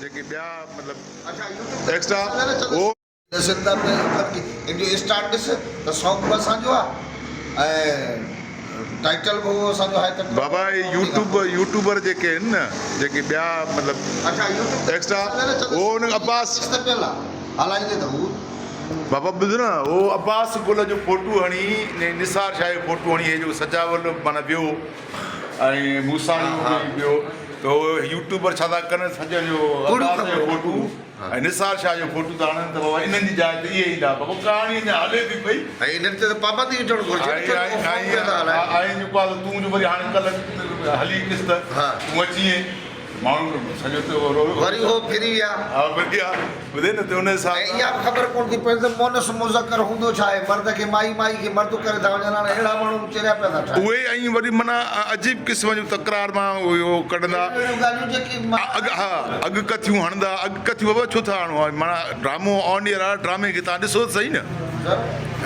جيڪي ٻيا مطلب ايڪسٽرا هو. ڏسن ٿا پيا مطلب ڪي ان جو اسٽارٽ ڏس ته سونگ به اسان جو آ ۽ ٽائيٽل به اهو اسان جو آهي ته بابا هي يوٽيوب يوٽيوبر جيڪي آهن نه جيڪي ٻيا مطلب اڇا يوٽيوب ايڪسٽرا هو ان عباس قسط پيل آ هلائيندي ته هو. بابا ٻڌ نه هو عباس گل جو فوٽو هڻي ني نثار شاهه جو فوٽو هڻي هي جيڪو سجاول معنيٰ ويو ۽ موسيٰ جو به ويو ته هو يوٽيوبر ڇا ٿا ڪن سڄڻ جو عباس جو فوٽو ۽ نثار شاهه جو فوٽو ٿا آڻن ته بابا انهن جي جاء تي اهي ايندا بابا ڪهاڻي اڃا هلي ٿي پئي. ۽ انهن تي ته پابندي هجڻ گهرجي نه ڇو ته اهو فارم پيا ٿا هلائن. ۽ جيڪو آهي تون جو وري هاڻي ڪلهه هلي قسط تون اچين ماڻهو سڄو ته وري هو ڦري ويا. ها ڦري ويا ٻڌي نه ته ان حساب ۽ اها به خبر ڪونه ٿي پوي ته مونث مذڪر هوندو ڇا آهي مرد کي مائي مائي کي مرد ڪري ٿا وڃن هاڻي اهڙا ماڻهو به چريا پيا ٿا ٺاهن. اهي ۽ وري معنيٰ عجيب قسم جون تڪرار مان اهو ڪڍندا. اهڙيون اهڙيون ڳالهيون جيڪي معنيٰ اڳ ها اڳ ڪٿيون هڻندا اڳ ڪٿيون بابا ڇو ٿا هڻو معنيٰ ڊرامو آن ايئر آهي ڊرامي کي تان ڏسو ته سهي نه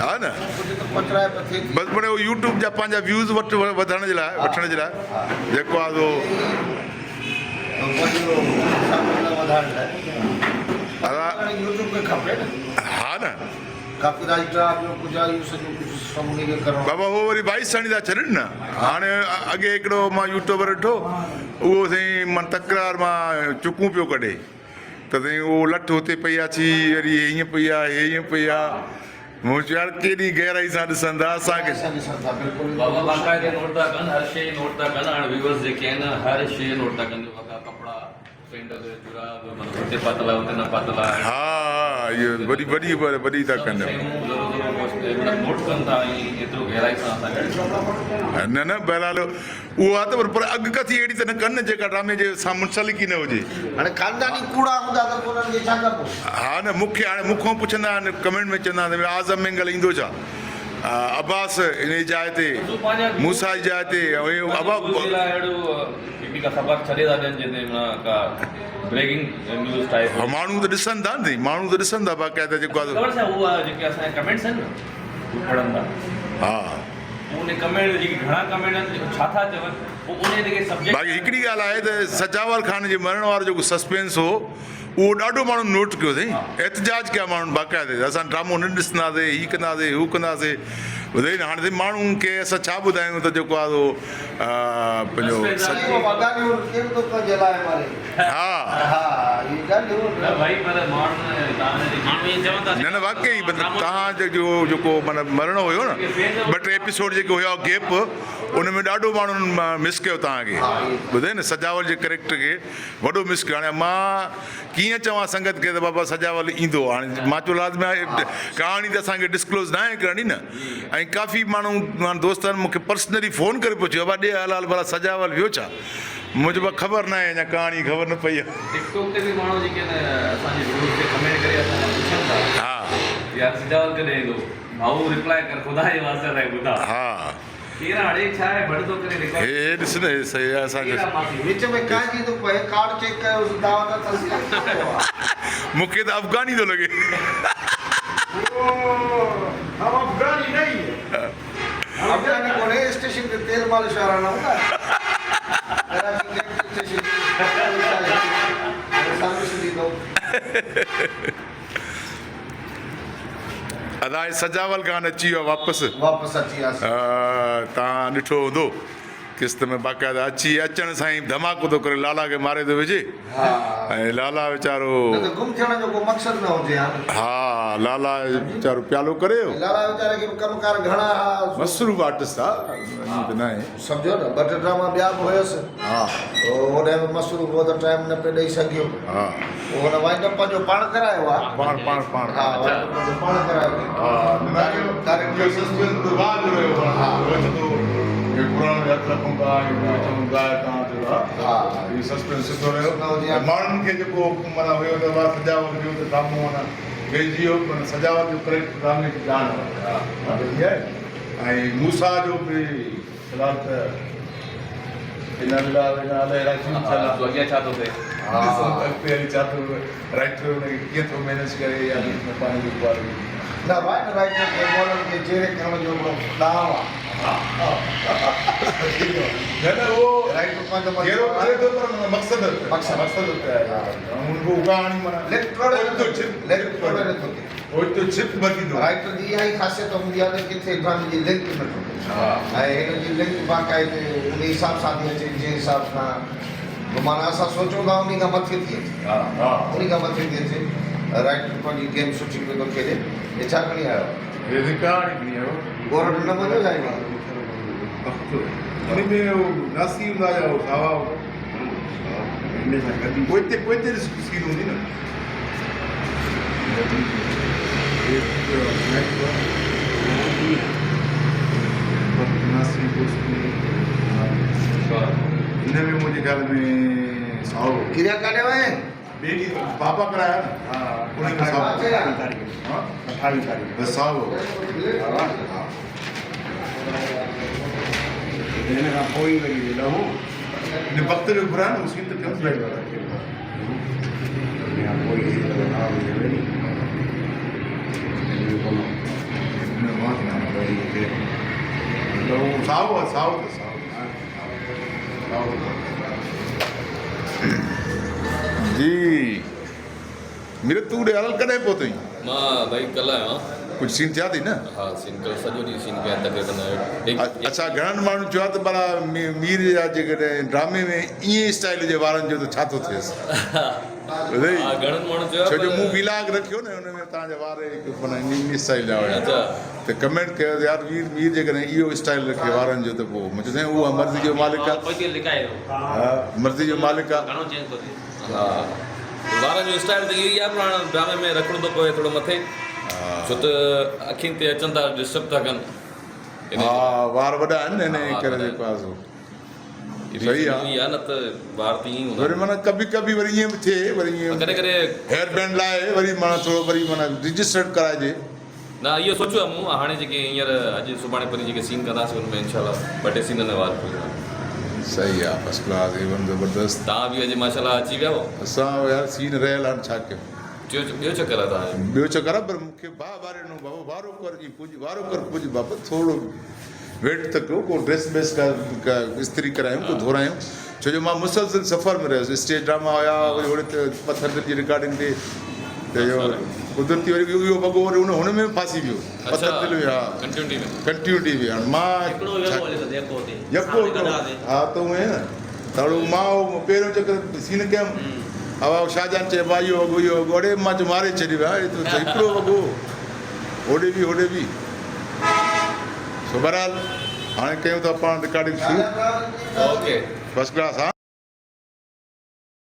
ها نه ڪجهه ته پچرائپ ٿئي ٿي. بس مڙئي اهو يوٽيوب جا پنهنجا ويوز وٺ وڌڻ جي لاء وٺڻ جي لاء جيڪو آهي سو. ها نه بابا هو وري وائس هڻي ٿا ڇڏن نه هاڻي اڳي هڪڙو مان يوٽيوبر ڏٺو اهو سائين من تڪرار مان چڪون پيو ڪڍي ته سائين اهو لٺ هتي پئي آ چي وري هي هيئن پئي آ هي هيئن پئي آ مون چيو يار ڪيڏي گهرائي سان ڏسن ٿا اسان کي. بابا باقاعدي نوٽ ٿا ڪن هر شي نوٽ ٿا ڪن هاڻ ويورز جيڪي آهن هر شي نوٽ ٿا ڪن جو وڳا ڪپڙا سينڊل جوراب مطلب هتي پاتل آهي هتي نه پاتل آهي. ها ها اهو وڏي وڏي وڏي ٿا ڪن. سڀ شيون ذرو ذرو پوسٽ مطلب نوٽ ڪن ٿا ۽ ايترو گهرائي سان اسان کي ڏسن ٿا. نه نه بهرحال اهو آ ته پر اڳڪٿي اهڙي ته نه ڪن نه جيڪا ڊرامي جي سان منسلڪ ئي نه هجي. هاڻي خانداني ڪوڙا هوندا ته پوء انهن کي ڇا ڪبو. ها نه مون کي هاڻي مون کان پڇندا آهن ڪمينٽ ۾ چوندا آهن ته اعظم مينگل ايندو ڇا عباس ان جي جاء تي موسيٰ جي جاء تي ابا. ماڻهو ته ڏسن ٿا نه ماڻهو ته ڏسن ٿا باقاعده جيڪو آهي. ها. باقي هڪڙي ڳالهه آهي ته سجاول خان جي مرڻ وارو جيڪو سسپينس هو اهو ڏاڍو ماڻهن نوٽ ڪيو سائين احتجاج ڪيا ماڻهن باقاعدي اسان ڊرامو نه ڏسنداسي هي ڪنداسي هو ڪنداسي ٻڌئي نه هاڻي سائين ماڻهن کي اسان ڇا ٻڌايون ته جيڪو آهي سو پنهنجو ها نه نه واقعي مطلب تهان جو جيڪو معنيٰ مرڻو هيو نه ٻه ٽي ايپيسوڊ جيڪي هيا گيپ ان ۾ ڏاڍو ماڻهن مس ڪيو تهان کي ٻڌئي نه سجاول جي ڪريڪٽر کي وڏو مس ڪيو هاڻي مان ڪيئن چوان سنگت کي ته بابا سجاول ايندو هاڻي مان چيو لازمي آهي ڪهاڻي ته اسان کي ڊسڪلوز ناهي ڪرڻي نه ۽ ڪافي ماڻهو دوستن مون کي پرسنلي فون ڪري پڇيو ابا ڏي حال حال ڀلا سجاول ويو ڇا مون چيو خبر ناهي اڃا ڪهاڻي خبر نه پئي آهي. ٽڪ ٽاڪ تي به ماڻهو جيڪي آهن اسان جي وڊيوز تي ڪمينٽ ڪري اسان کان پڇن ٿا ها يار سجاول ڪڏهن ايندو ڀائو ريپلائي ڪر خدا جي واسطي اسان کي ٻڌاء ها ڪير آ اڙي ڇا آهي ڀڙ ٿو ڪري رڪارڊ هي ڏس نه هي صحيح آهي اسان ڪير آ ماسي. وچ ۾ ڪانجي ٿو پئي ڪارڊ چيڪ ڪيوس دعوت اٿس يا مون کي ته افغاني ٿو لڳي. هم افغاني نهي هي. افغاني ڪونهي اسٽيشن تي تيل مالش وارا نه هوندا ڪراچي ڪينٽ اسٽيشن تي سروس ڏيندو. ادا هي سجاول خان اچي ويو واپس. واپس اچي وياسين. توهان ڏٺو هوندو قسط ۾ باقاعده اچي اچڻ سان ئي ڌماڪو ٿو ڪري لالا کي ماري ٿو وجهي ۽ لالا ويچارو نه ته گم ٿيڻ جو ڪو مقصد نه هجي ها نه. ها لالا ويچارو پيالو ڪري ويو. لالا ويچاري کي به ڪم ڪار گهڻا ها. مصروف آرٽسٽ آ ائين ته ناهي. سمجهو نه ٻه ٽي ڊراما ٻيا به هيس ها هوڏانهن به مصروف هو ته ٽائيم نه پئي ڏئي سگهيو. ها پوء هن وائنڊ اپ پنهنجو پاڻ ڪرايو آ. پاڻ پاڻ پاڻ ها وائنڊ اپ پنهنجو پاڻ ڪرايو اٿئي. ها نه اهو سسپينس ته واهه جو رهيو پاڻ اوچتو اهي پراڻو هٿ رکون ٿا ۽ پوء چئون ٿا تان چئو ٿا ها اهو سسپينس سٺو رهيو ۽ ماڻهن کي جيڪو معنيٰ هيو ته واهه سجاول ويو ته ڊرامو معنيٰ ويجهي ويو معنيٰ سجاول جو ڪريڪٽر ڊرامي جي جان آهي ۽ موسيٰ جو به في الحال ته انا لله وانا اليه راجعون ٿيل آ. اڳيان ڇا ٿو ٿئي. ڏسون ته اڳتي هلي ڇا ٿو رائيٽر ان کي ڪيئن ٿو مينيج ڪري يا وچ ۾ پاڻي جو آهي. نه ڀائي نه رائيٽر کي مولن کي جيئري ڪرڻ جو هڪڙو ڏانء آ. نه نه اهو رائيٽر پنهنجو. اسان جو گهيرو ڪري ٿو پر معنيٰ مقصد مقصد. مقصد اتي آهي هن کي اگهاڻي معنيٰ لفٽ ٽوڙي اوچتو ڇپ لفٽ ٽوڙي نٿو ٿئي. اوچتو ڇپ ڀرجي ٿو. رائٽر جي اها ئي خاصيت هوندي آهي ته ڪٿي ڊرامي جي لنڪ نه ٽٽي ۽ هن جي لنڪ باقاعدي ان حساب سان ٿي اچي جنهن حساب سان معنيٰ اسان سوچون ٿا انهي کان مٿي ٿي اچي انهي کان مٿي ٿي اچي. رائٽر پنهنجي گيم سٺي پيو ٿو کيڏي. هي ڇا کڻي آيو آهي؟ هي ڪهاڻي کڻي آيو. گورڊ نه مڃيو ڇا هن کي؟ بخت ان ۾ هو ناسي هوندا يا هو ساوا هوندا. پوئتي پوئتي سين هوندي نه. هن ۾ منهنجي خيال ۾ سائو. ڪريا ڪاڏي وئين؟ ٻئي ڏينهن بابا ڪرايا نه ان ۾ سائو. بس سائو. هن وقت جو گهرايو نه سين ته ڪم ٿي ويو. سائو آهي سائو اٿس سائو سائو جي مير تون ڏي هلل ڪڏهن پهتو آهين؟ مان ڀائي ڪلهه آيو آهيان. ڪجهه سين ٿيا اٿئي نه؟ ها سين ڪلهه سڄو ڏينهن سين ڪيا تقريبن اڇا گهڻن ماڻهن چيو آهي ته ڀلا مير جا جيڪڏهن ڊرامي ۾ ائين اسٽائيل هجي وارن جو ته ڇا ٿو ٿئيس. ٻڌئي ها گهڻن ماڻهن چيو ڇو جو مون ويلاگ رکيو نه ان ۾ توهان جا وار هڪ معنيٰ ان اسٽائيل جا هيا ته ڪمينٽ ڪيو ته يار مير مير جيڪڏهن اهو اسٽائيل رکي وارن جو ته پوء مون چيو سائين اها مرضي جو مالڪ آهي ها مرضي جو مالڪ آهي. ها وارن جو اسٽائيل ته اهو ئي آهي پر هاڻ ڊرامي ۾ رکڻو ٿو پوي ٿورو مٿي ڇو ته اکين تي اچن ٿا ڊسٽرب ٿا ڪن. ها وار وڏا آهن نه ان ڪري جيڪو آهي سو صحيح آ نه ته وار ته ائين وري معنيٰ ڪڀي ڪڀي وري ائين به ٿئي وري ائين ڪڏهن ڪڏهن هيئر بينڊ لائي وري معنيٰ ٿورو وري معنيٰ رجسٽرڊ ڪرائجي. نه اهو سوچيو آ مون هاڻي جيڪي هينئر اڄ سڀاڻي پرين جيڪي سين ڪنداسين ان ۾ انشاء الله ٻه ٽي سينن ۾ وار کلي ويندا. صحيح آ فرسٽ ڪلاس اي ون زبردست. توهان به اڄ ماشاء الله اچي ويا هو. اسان يار سين رهيل آهن ڇا ڪيون. ٽيو ٻيو چڪر آ توهان جو. ٻيو چڪر آ پر مون کي باهه ٻاري ڏنو بابا وارو ڪر جي پڄ وارو ڪر پڄ بابا ٿورو ويٽ ته ڪيو ڪو ڊريس بيس ڪا استري ڪرايون ڪو ڌورايون ڇو جو مان مسلسل سفر ۾ رهيس اسٽيج ڊراما هيا وري هوڏي ته پٿر دل جي رڪارڊنگ تي ته اهو قدرتي وري اهو وڳو وري ان هن ۾ به ڦاسي ويو پٿر دل ۾ ها ڪنٽينيوٽي ۾ هاڻي مان يڪو ها ته اونئن نه ٿورو مان اهو پهريون چڪر سين ڪيم اها شاهجهان چئي ڀاء اهو وڳو اهو وڳو اڙي مان چيو ماري ڇڏي ڀاء هي ته هڪڙو وڳو هوڏي به هوڏي به سو بهرحال هاڻي ڪيون ٿا پاڻ رڪارڊنگ شروع اوڪي فرسٽ ڪلاس ها.